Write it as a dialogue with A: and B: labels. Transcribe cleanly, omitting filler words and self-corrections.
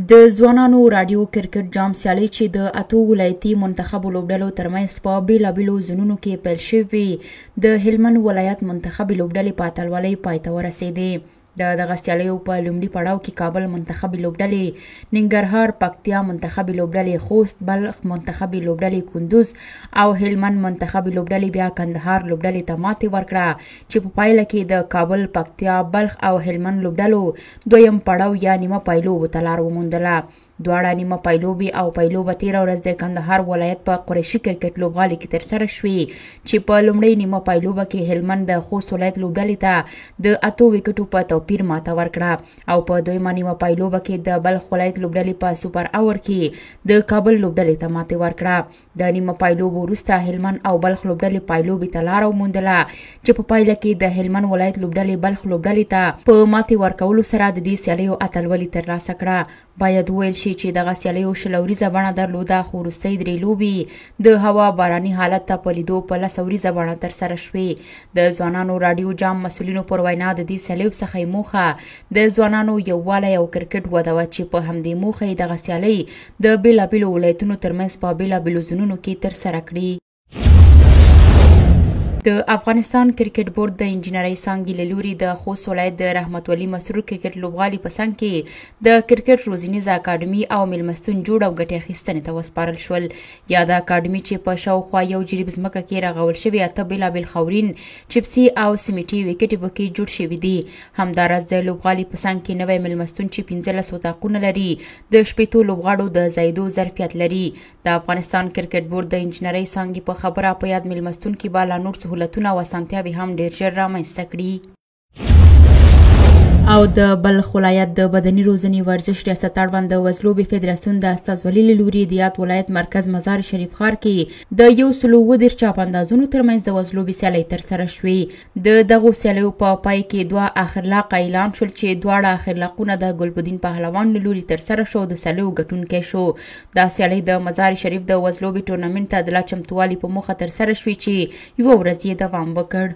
A: د ځوانانو راډیو کرکټ جام سیالۍ چې د 8 ولایتي منتخبو لوبډلو ترمنځ په بېلابېلو زونونو کې پیل شوې، د هلمند ولایت منتخبې لوبډلې په اتلولۍ پای ته ورسېدې. د دغه سیالیو په لومړي پړاو کې کابل منتخبې لوبډلې ننګرهار، پکتیا منتخبې لوبډلې خوست، بلخ منتخبې لوبډلې کندوز او هلمند منتخبې لوبډلې بیا کندهار لوبډلې ته ماتې ورکړه، چې په پایله کې د کابل، پکتیا، بلخ او هلمند لوبډلو دویم پړاو یا نیمه پایلوبو ته لار وموندله. دواړه نیمه پایلوبې او پایلوبه تېره ورځ د کندهار ولایت په قریشي کرکټ لوبغالي کې ترسره شوې، چې په لومړۍ نیمه پایلوبه کې هلمند د خوست ولایت لوبډلې ته د 8 ویکټو په توپیر ماته ورکړه او په دویمه نیمه پایلوبه کې د بلخ ولایت لوبډلې په سوپر اور کې د کابل لوبډلې ته ماتې ورکړه. د نیمه پایلوبو وروسته هلمند او بلخ لوبډلې پایلوبې ته لاره وموندله، چې په پایله کې د هلمند ولایت لوبډلې بلخ لوبډلې ته په ماتې ورکولو سره د دې سیالیو اتلولي ترلاسه کړه. باید وویل شي چې دغه سیالیو 20 اوریزه بڼه درلوده، خو وروستۍ 3 لوبې د هوا باراني حالت ته په لیدو په 10 اوریزه بڼه ترسره شوې. د ځوانانو راډیو جام مسؤلینو پر وینا د دې سیالیو څخه یې موخه د ځوانانو یووالی او کرکټ وده وه، چې په همدې موخه یې دغه سیالۍ د بېلابېلو ولایتونو ترمنځ په بېلابېلو زونونو کې ترسره کړې. د افغانستان کرکټ بورډ د انجینرۍ څانګې له لوري د خوست ولایت د رحمت ولي مسرور کرکټ لوبغالي په څنګ کې د کرکټ روزنیزه اکاډمي او میلمستون جوړ او ګټې اخیستنې ته وسپارل شول. یاده اکاډمي چې په شاوخوا 1 جریب ځمکه کې رغول شوې، 8 بېلابېل خاورین، چپسي او سیمیټي ویکټې پکې جوړ شوي دي. همداراز د لوبغالي په څنګ کې نوی میلمستون چې 15 اتاقونه لري، د 60 لوبغاړو د ځایېدو ظرفیت لري. د افغانستان کرکټ بورډ د انجینرۍ څانګې په خبره په یاد میلمستون کې به لا نور سهولتونه او اسانتیاوې هم ډېر ژر رامنځته کړي. او د بلخ ولایت د بدني روزنې ورزش ریاست اړوند د وزلوبې فدراسیون د استازولۍ له لوري د یاد ولایت مرکز مزار شریف ښار کې د 137 چاپ اندازونو ترمنځ د وزلوبې سیالۍ ترسره شوې. د دغو سیالیو په پای کې 2 اخرلاقه اعلان شول، چې دواړه اخرلاقونه د ګلبدین پهلوان له لوري ترسره شو او د سیالیو ګټونکی شو. دا سیالۍ د مزار شریف د وزلوبې ټورنمنټ ته د لا چمتووالي په موخه ترسره شوې، چې یوه ورځ یې دوام وکړ.